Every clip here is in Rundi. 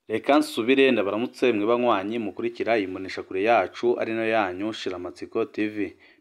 Reka nsubire ndabaramutse mwe banywanyi mukurikira iyi mboneshakure yacu ari nayo yanyu Shiramatsiko TV.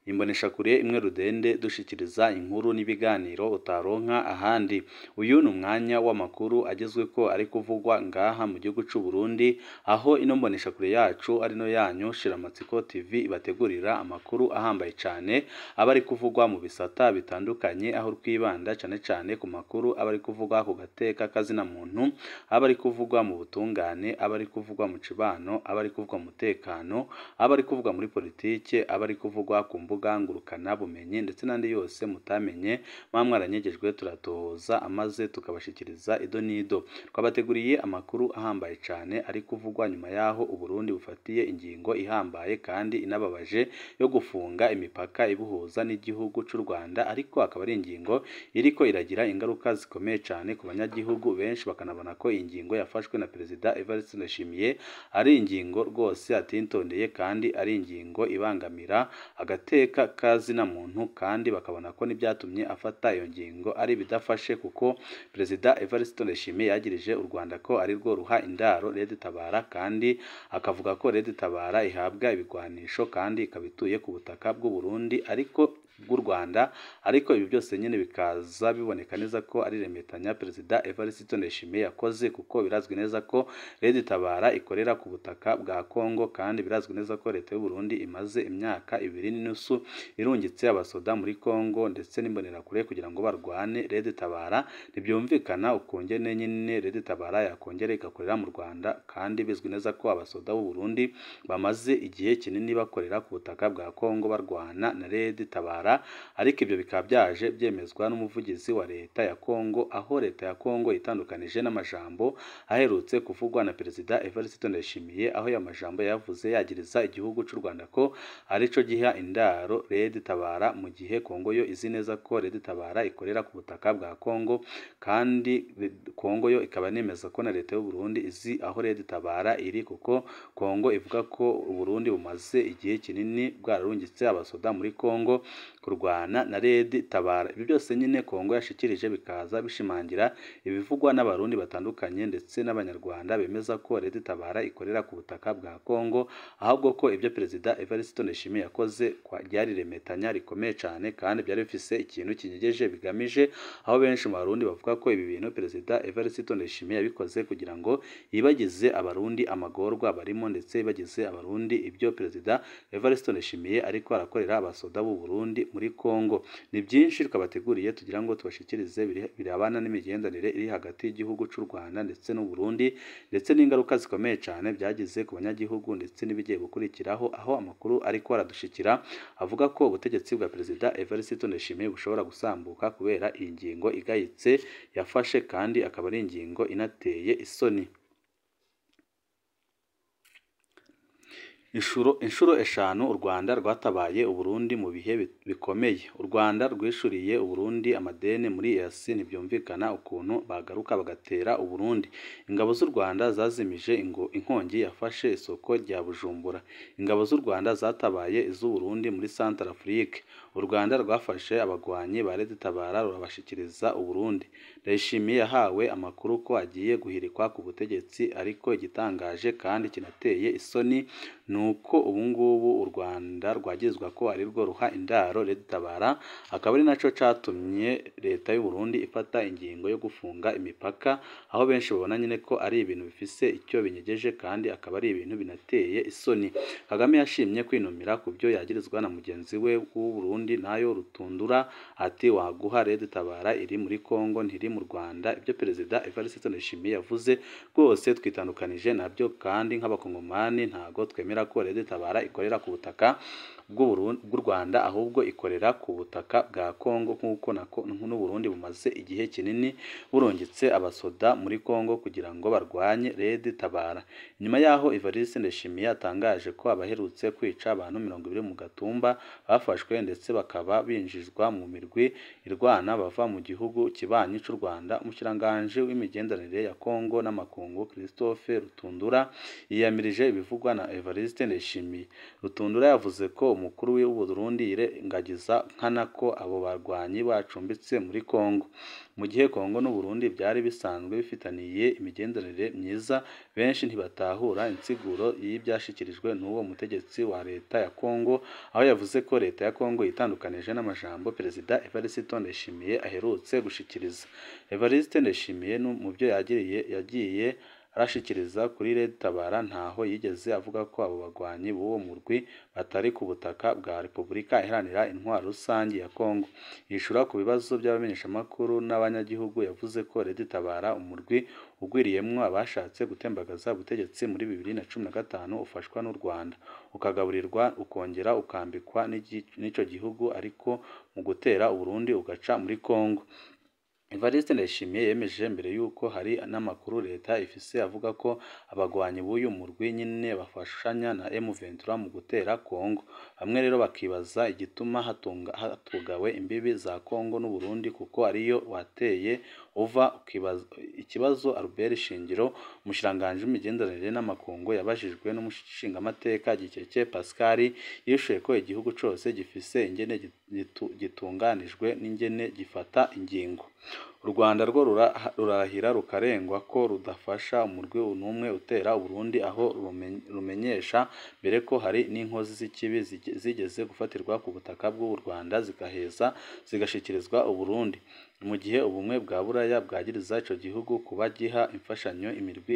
Imboneshakure imwe rudende dushikiriza inkuru n'ibiganiro utaronka ahandi. Uyu ni umwanya w'amakuru agezweko ari kuvugwa ngaha mu gihugu c'u Burundi, aho ino mboneshakure yacu ari nayo yanyu Shiramatsiko TV ibategurira amakuru ahambaye cane aba ari kuvugwa mu bisata bitandukanye, aho twibanda cane cane ku makuru aba ari kuvugwa ku gateka kazina muntu, aba ari kuvugwa mu butungane, aba ari kuvugwa mu cibano, aba ari kuvugwa mu mutekano, aba ari kuvugwa muri politike, aba ari kuvugwa ku mbuga ngurukana bumenyi ndetse n'andi yose mutamenye muba mwaranyegejwe, turatohoza amaze tukabashikiriza ido n'ido. Twabateguriye amakuru ahambaye cane ari kuvugwa nyuma yaho Uburundi bufatiye ingingo ihambaye kandi inababaje yo gufunga imipaka ibuhuza n'igihugu c'u Rwanda, ariko akaba ari ingingo iriko iragira ingaruka zikomeye cane ku banyagihugu benshi, bakanabona ko iyi ngingo yafashwe na Perezida Evariste Ndayishimiye ari ingingo rwose atitondeye kandi ari ingingo ibangamira agateka kazina muntu, kandi bakabona ko n'ibyatumye afata iyo ngingo ari ibidafashe, kuko Perezida Evariste Ndayishimiye yagirije u Rwanda ko ari rwo ruha indaro Red Tabara, kandi akavuga ko Red Tabara ihabwa ibigwanisho kandi ikaba ituye ku butaka bw'u Burundi ariko bw'u Rwanda, ariko ibi byose nyine bikaza biboneka neza ko ari remetanya Perezida Evariste Ndayishimiye yakoze, kuko birazwi neza ko Red Tabara ikorera ku butaka bwa Kongo, kandi birazwi neza ko leta y'u Burundi imaze imyaka 2.5 irungitse abasoda muri Kongo ndetse n'imbonerakure kugira ngo barwane Red Tabara. Ntibyumvikana ukungene nyine Red Tabara yakongera igakorera mu Rwanda, kandi bizwi neza ko abasoda b'u Burundi bamaze igihe kinini bakorera ku butaka bwa Kongo barwana na Red Tabara, ariko ibyo bikaba byaje byemezwa n'umuvugizi wa leta ya Kongo, aho leta ya Kongo itandukanije n'amajambo aherutse kuvugwa na Perezida Evariste Ndayishimiye, aho ya majambo yavuze yagiriza igihugu c'u Rwanda ko arico giha indaro Red Tabara, mu gihe Kongo yo izi neza ko Red Tabara ikorera ku butaka bwa Kongo, kandi Kongo yo ikaba nemeza ko na leta y'u Burundi izi aho Red Tabara iri, kuko Kongo ivuga ko Uburundi bumaze igihe kinini bwararungitse abasoda muri Kongo kurwana na Red Tabara. Ibi byose nyine Kongo yashikirije bikaza bishimangira ibivugwa n'abarundi batandukanye ndetse n'abanyarwanda bemeza ko Red Tabara ikorera ku butaka bwa Kongo, ahubwo ko ibyo Perezida Evariste Ndayishimiye yakoze ryari remetanya rikomeye cane kandi byari bifise ikintu kinyegeje bigamije, aho benshi mu barundi bavuga ko ibi bintu Perezida Evariste Ndayishimiye yabikoze kugira ngo yibagize abarundi amagorwa barimo, ndetse yibagize abarundi ibyo Perezida Evariste Ndayishimiye ariko arakorera abasoda b'u Burundi muri Kongo. Ni byinshi twabateguriye tugira ngo tubashikirize birabana n'imigenderanire iri hagati y'igihugu c'u Rwanda ndetse n'u Burundi, ndetse n'ingaruka zikomeye cane byagize ku banyagihugu ndetse n'ibigiye gukurikiraho, aho amakuru ariko aradushikira avuga ko ubutegetsi bwa Perezida Evariste Ndayishimiye bushobora gusambuka kubera iyi ngingo igayitse yafashe, kandi akaba ari ingingo inateye isoni. Inshuro 5 u Rwanda rwatabaye Uburundi mu bihe bikomeye. U Rwanda rwishuriye Uburundi amadeni muri EAC, ntibyumvikana ukuntu bagaruka bagatera Uburundi. Ingabo z'u Rwanda zazimije inkongi yafashe isoko rya Bujumbura. Ingabo z'u Rwanda zatabaye iz'Uburundi muri Centrafrique. U Rwanda rwafashe abagwanyi ba Red Tabara rurabashikiriza Uburundi. Ndayishimiye yahawe amakuru ko agiye guhirikwa ku butegetsi, ariko igitangaje kandi kinateye isoni ni uko ubungubu u Rwanda rwagizwa ko ari rwo ruha indaro Red Tabara, akaba ari naco catumye leta y'u Burundi ifata ingingo yo gufunga imipaka, aho benshi babona nyine ko ari ibintu bifise icyo binyegeje kandi akaba ari ibintu binateye isoni. Kagame yashimye kwinumira ku byo yagirizwa na mugenzi we w'u Burundi nayo Rutundura, ati waguha Red Tabara iri muri Kongo ntiri mu Rwanda. Ibyo Perezida Evariste Ndayishimiye yavuze rwose twitandukanije nabyo, kandi nk'abakongomani ntago twemera ko Red Tabara ikorera ku butaka bw'u Rwanda, ahubwo ikorera ku butaka bwa Kongo, nk'uko n'u Burundi bumaze igihe kinini burungitse abasoda muri Kongo kugira ngo barwanye Red Tabara. Nyuma yaho Evariste Ndayishimiye atangaje ko abaherutse kwica abantu 20 mu Gatumba bafashwe ndetse bakaba binjizwa mu mirwi irwana bava mu gihugu kibanyi c'u Rwanda, umushikiranganji w'imigenderanire ya Kongo n'amakungu Christophe Rutundura yiyamirije ibivugwa na Evariste Ndayishimiye. Rutundura yavuze ko umukuru w'u Burundi yirengagiza nkana ko abo barwanyi bacumbitse muri Kongo. Mu gihe Kongo n'u Burundi byari bisanzwe bifitaniye imigenderanire myiza, benshi ntibatahura insiguro y'ibyashikirijwe n'uwo mutegetsi wa leta ya Kongo, aho yavuze ko leta ya Kongo yitandukanije n'amajambo Perezida Evariste Ndayishimiye aherutse gushikiriza. Evariste Ndayishimiye mu byo yagiye arashikiriza kuri RED-Tabara ntaho yigeze avuga ko abo bagwanyi b'uwo murwi batari ku butaka bwa Repubulika Iharanira Intwaro Rusangi ya Kongo. Yishura ku bibazo by'abamenyeshamakuru n'abanyagihugu yavuze ko RED-Tabara, umurwi ugwiriyemwo abashatse gutembagaza ubutegetsi muri 2015, ufashwa n'u Rwanda, ukagaburirwa ukongera ukambikwa n'ico gihugu, ariko mu gutera u Burundi ugaca muri Kongo. Evariste Ndayishimiye yemeje mbere yuko hari n'amakuru leta ifise avuga ko abagwanyi b'uyu murwi nyene bafashanya na M23 mu gutera Kongo. Bamwe rero bakibaza igituma hatugawe imbibi za Kongo n'u Burundi kuko ariyo wateye uva. Ikibazo Albert Shingiro, umushikiranganji w'imigenderanire n'amakungu, yabajijwe n'umushingamateka Gikeke Pascal, yishuye ko igihugu cose gifise ingene gitunganijwe n'ingene gifata ingingo. U Rwanda rwo rurahira rukarengwa ko rudafasha umurwi n'umwe utera u Burundi, aho rumenyesha mbere ko hari n'inkozi z'ikibi zigeze gufatirwa ku butaka bw'u Rwanda zigaheza zigashikirizwa u Burundi. Mu gihe ubumwe bwa Buraya bwagiriza ico gihugu kuba giha imfashanyo imirwi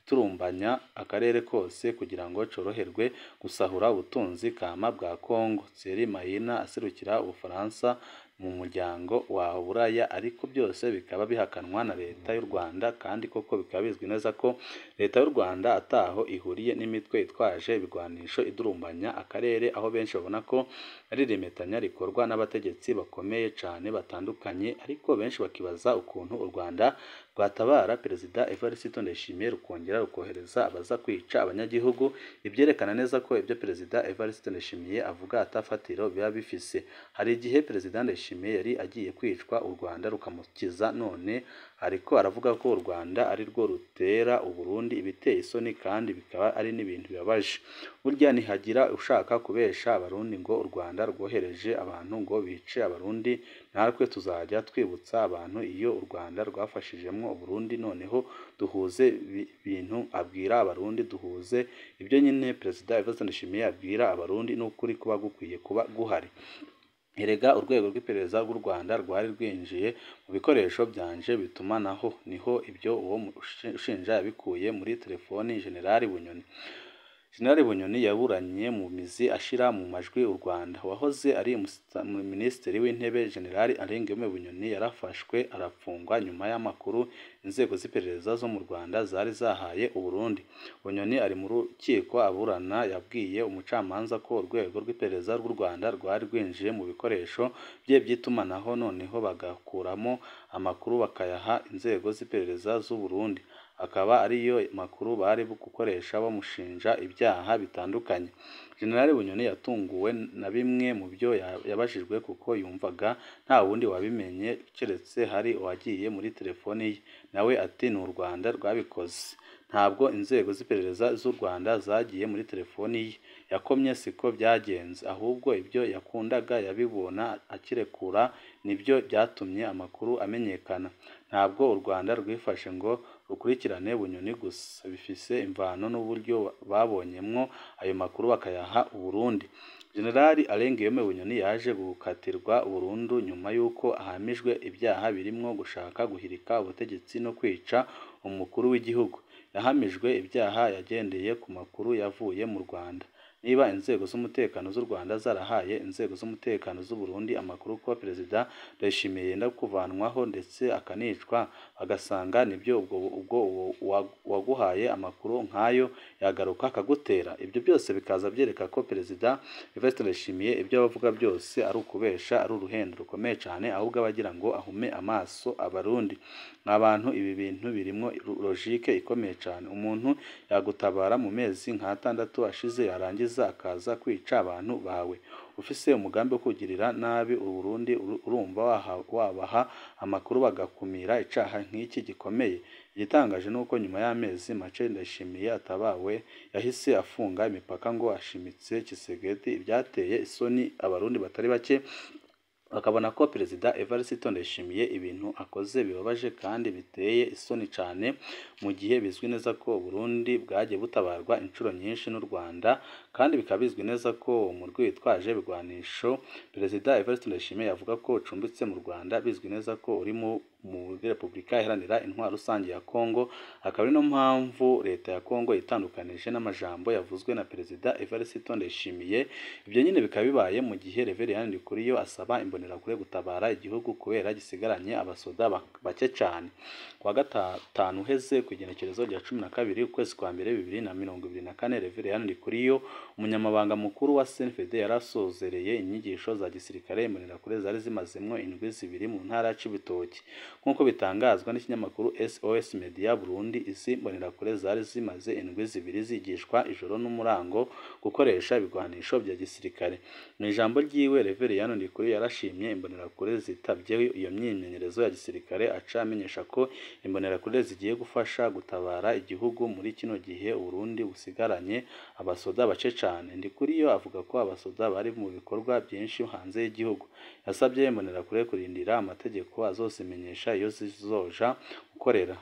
iturumbanya akarere kose kugira ngo coroherwe gusahura ubutunzi kama bwa Kongo. Thierry Mahina aserukira Ubufaransa mu muryango wa Buraya, ariko byose bikaba bihakanwa na leta y'u Rwanda, kandi koko bikaba bizwi neza ko leta y'u Rwanda ataho ihuriye n'imitwe itwaje ibigwanisho idurumbanya akarere, aho benshi babona ko ari rimetanya rikorwa n'abategetsi bakomeye cane batandukanye, ariko benshi bakibaza ukuntu u Rwanda rwatabara Perezida Evariste Ndayishimiye rukongera rukohereza abaza kwica abanyagihugu, ibyerekana neza ko ibyo Perezida Evariste Ndayishimiye avuga atafatiro biba bifise. Hari igihe Perezida Ndayishimiye yari agiye kwicwa u Rwanda rukamukiza, none ariko aravuga ko u Rwanda ari rwo rutera u Burundi, ibiteye isoni kandi bikaba ari n'ibintu bibabaje. Burya ntihagira ushaka kubesha Abarundi ngo u Rwanda rwohereje abantu ngo bice Abarundi, natwe tuzajya twibutsa abantu iyo u Rwanda rwafashijemwo Burundi, noneho duhuze ibintu abwira Abarundi, duhuze ibyo nyine Perezida Evariste Ndayishimiye abwira Abarundi n'ukuri kuba gukwiye kuba guhari. Erega urwego rw'iperereza rw'u Rwanda rwari rwinjiye mu bikoresho byanje bitumanaho, niho ibyo uwo ushinja yabikuye muri telefoni General Bunyoni. General Bunyoni yaburanye mu mizi ashira mu majwi u Rwanda. Wahoze ari Minisitiri w'Intebe General Alain Guillaume Bunyoni yarafashwe arafungwa nyuma y'amakuru inzego z'iperereza zo mu Rwanda zari zahaye u Burundi. Bunyoni ari mu rukiko aburana yabwiye umucamanza ko urwego rw'iperereza rw'u Rwanda rwari rwinjiye mu bikoresho bye by'itumanaho, noneho bagakuramo amakuru bakayaha inzego z'iperereza z'u Burundi, akaba ariyo makuru bari gukoresha bamushinja ibyaha bitandukanye. General Bunyoni yatunguwe na bimwe mu byo yabajijwe kuko yumvaga nta wundi wabimenye keretse hari uwagiye muri telefoni ye, nawe ati ni u Rwanda rwabikoze. Ntabwo inzego z'iperereza z'u Rwanda zagiye muri telefoni ye, yakomye siko byagenze, ahubwo ibyo yakundaga yabibona akirekura, nibyo byatumye amakuru amenyekana. Ntabwo u Rwanda rwifashe ngo rukurikirane Bunyoni gusa, bifise imvano n'uburyo babonyemwo ayo makuru bakayaha u Burundi. General Alain Guillaume Bunyoni yaje gukatirwa burundu nyuma y'uko ahamijwe ibyaha birimwo gushaka guhirika ubutegetsi no kwica umukuru w'igihugu. Yahamijwe ibyaha yagendeye ku makuru yavuye mu Rwanda. Niba inzego z'umutekano z'u Rwanda zarahaye inzego z'umutekano z'u Burundi amakuru ko Perezida Ndayishimiye yenda kuvanwaho ndetse akanicwa, bagasanga nibyo, ubwo uwaguhaye amakuru nk'ayo yagaruka akagutera. Ibyo byose bikaza byereka ko Perezida Evariste Ndayishimiye ibyo abavuga byose ari ukubesha, ari uruhendo rukomeye cyane, ahubwo aba agira ngo ahume amaso Abarundi. Abantu ibi bintu birimo logique ikomeye cyane. Umuntu yagutabara mu mezi nk'atandatu ashize, yarangiza yarangiza akaza kwica abantu bawe. Ufise umugambi wo kugirira nabi Uburundi, urumva wabaha amakuru bagakumira icaha nk'iki gikomeye? Igitangaje nuko nyuma y'amezi make Ndayishimiye atabawe yahise afunga imipaka ngo ashimitse Tshisekedi, ivyateye isoni abarundi batari bake bakabona ko Perezida Evariste Ndayishimiye ibintu akoze bibabaje kandi biteye isoni cane, mu gihe bizwi neza ko Uburundi bwagiye butabarwa inshuro nyinshi n'u Rwanda, kandi bikaba bizwi neza ko uwo murwi witwaje ibigwanisho Perezida Evariste Ndayishimiye avuga ko ucumbitse mu Rwanda, bizwi neza ko uri muri Repubulika Iharanira Intwaro Rusange ya Kongo. Akaba ari no mpamvu leta ya Kongo yitandukanije n'amajambo yavuzwe na Perezida Evariste Ndayishimiye. Ibyo nyine bikaba bibaye mu gihe Reverien Ndikuriyo asaba imbonerakure gutabara igihugu kubera gisigaranye abasoda bake cane. Kuwa gatanu uheze ku igenekerezo rya 12 ukwezi kwa mbere 2024, Reverien Ndikuriyo umunyamabanga mukuru wa CNFD yarasozereye inyigisho za gisirikare imbonerakure zari zimazemwo indwi zibiri mu ntara ya Cibitoke. Nk'uko bitangazwa n'ikinyamakuru SOS Media Burundi, izi mbonerakure zari zimaze indwi zibiri zigishwa ijoro n'umurango gukoresha ibigwanisho vya gisirikare. Mu ijambo ryiwe, Reverien Ndikuriyo yarashimye imbonerakure zitavye iyo myimenyerezo ya gisirikare, aca amenyesha ko imbonerakure zigiye gufasha gutabara igihugu muri kino gihe Uburundi busigaranye abasoda bake cane. Ndikuriyo avuga ko abasoda bari mu bikorwa byinshi hanze y'igihugu. Yasabye imbonerakure kurindira amategeko azozimenyesha iyo zizoja gukorera,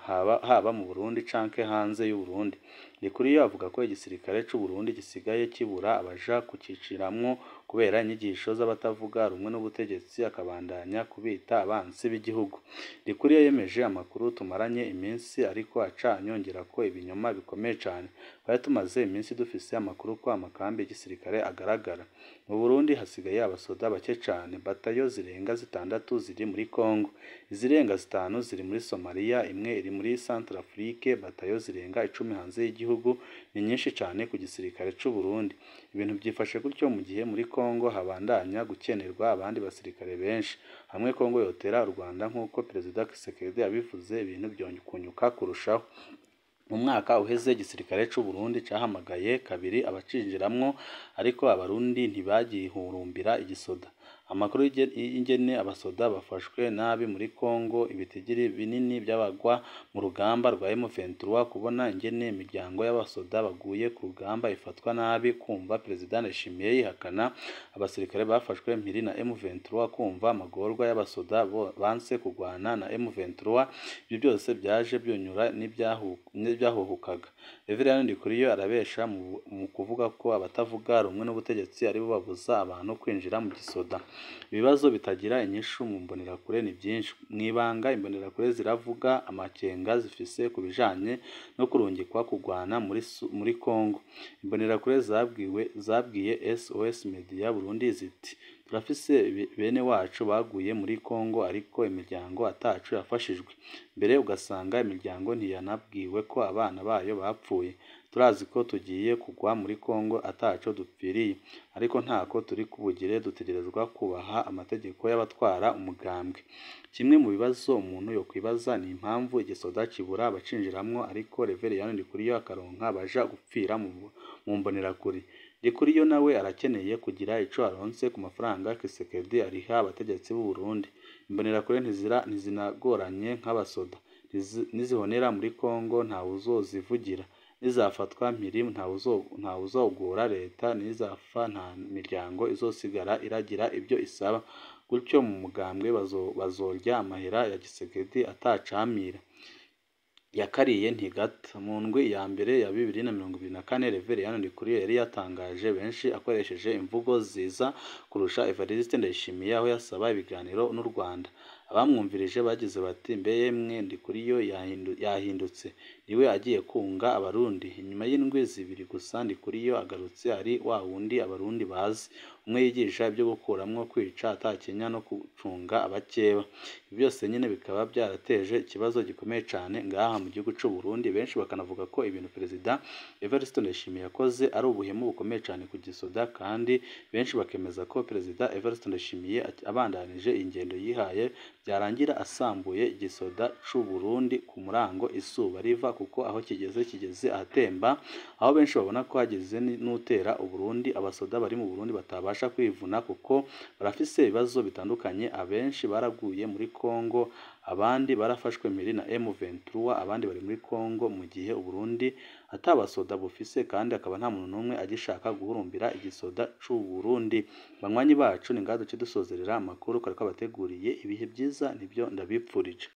haba mu Burundi canke hanze y'u Burundi. Ndikuriyo avuga ko igisirikare c'u Burundi gisigaye kibura abaja kukiciramwo kubera inyigisho z'abatavuga rumwe n'ubutegetsi, akabandanya kubita abansi b'igihugu. Ndikuriyo yemeje amakuru tumaranye iminsi, ariko aca anyongera ko ibinyoma bikomeye cane. Twari tumaze iminsi dufise amakuru ko amakambi y'igisirikare agaragara. Mu Burundi hasigaye abasoda bake cane, batayo zirenga 6 ziri muri Kongo, izirenga 5 ziri muri Somalia, imwe iri muri Centrafrique, batayo zirenga 10 hanze y'igihugu. Ni nyinshi cane ku gisirikare c'u Burundi. Ibintu byifashe gutyo mu gihe muri Kongo habandanya gukenerwa abandi basirikare benshi. Hamwe Kongo yotera u Rwanda nk'uko Perezida Tshisekedi yabivuze, ibintu byonyuka kurushaho. Mu mwaka uheze igisirikare c'u Burundi cahamagaye kabiri abacinjiramwo, ariko abarundi ntibagihurumbira igisoda. Amakuru y'ingene abasoda bafashwe nabi muri Kongo, ibitigiri binini by'abagwa mu rugamba rwa M23, kubona ingene imiryango y'abasoda baguye ku rugamba ifatwa nabi, kumva Perezida Ndayishimiye yihakana abasirikare bafashwe mpiri na M23, kumva amagorwa y'abasoda banse kugwana na M23, ibyo byose byaje byunyura n'ibyahuhukaga. Reverien Ndikuriyo arabesha mu kuvuga ko abatavuga rumwe n'ubutegetsi aribo babuza abantu kwinjira mu gisoda. Ibibazo bitagira inyishu mu mbonerakure ni byinshi. Mw'ibanga imbonerakure ziravuga amakenga zifise ku bijanye no kurungikwa kugwana muri Kongo. Imbonerakure zabwiye SOS Media Burundi ziti: turafise bene wacu baguye muri Kongo, ariko imiryango atacu yafashijwe. Mbere ugasanga imiryango ntiyanabwiwe ko abana bayo bapfuye. Turazi ko tugiye kugwa muri Kongo ataco dupfiriye, ariko ntako turi kubugire, dutegerezwa kubaha amategeko y'abatwara umugambwe. Kimwe mu bibazo umuntu yokwibaza ni impamvu igisoda kibura abacinjiramwo, ariko Reverien Ndikuriyo akaronka abaja gupfira mu mbonerakure. Ndikuriyo nawe arakeneye kugira ico aronse ku mafaranga Tshisekedi ariha abategetsi b'u Burundi. Imbonerakure ntizinagoranye nk'abasoda, nizihonera muri Kongo ntawuzozivugira, nizafatwa mpiri ntawuzogora leta, nizafa nta miryango izosigara iragira ibyo isaba. Gutyo mu mugambwe bazorya amahera ya Tshisekedi atacamira. Yakariye ntigata. Mu ndwi ya mbere ya 2024, Reverien Ndikuriyo yari yatangaje benshi akoresheje imvugo ziza kurusha Evariste Ndayishimiye, aho yasaba ibiganiro n'u Rwanda. Abamwumvirije bagize bati: mbe yemwe Ndikuriyo yahindutse, niwe agiye kunga abarundi. Inyuma y'indwi zibiri gusa Ndikuriyo agarutse ari wa wundi abarundi bazi, umwe yigisha ibyo gukuramwo, kwica atakenya no gucunga abakeba. Ibi byose nyine bikaba byarateje ikibazo gikomeye cane ngaha mu gihugu c'u Burundi. Benshi bakanavuga ko ibintu Perezida Evariste Ndayishimiye yakoze ari ubuhemu bukomeye cane ku gisoda, kandi benshi bakemeza ko Perezida Evariste Ndayishimiye abandanije ingendo yihaye byarangira asambuye igisoda c'u Burundi ku murango izuba riva, kuko aho kigeze kigeze ahatemba, aho benshi babona ko hageze n'utera Uburundi, abasoda bari mu Burundi batabasha kwivuna kuko barafise ibibazo bitandukanye, abenshi baraguye muri Congo, abandi barafashwe mpiri na M23, abandi bari muri Congo, mu gihe Uburundi atabasoda bufise kandi akaba nta muntu n'umwe agishaka guhurumbira igisoda c'u Burundi. Banywanyi bacu ni ngaha duce dusozerera amakuru twari twabateguriye, ibihe byiza nibyo ndabipfurije.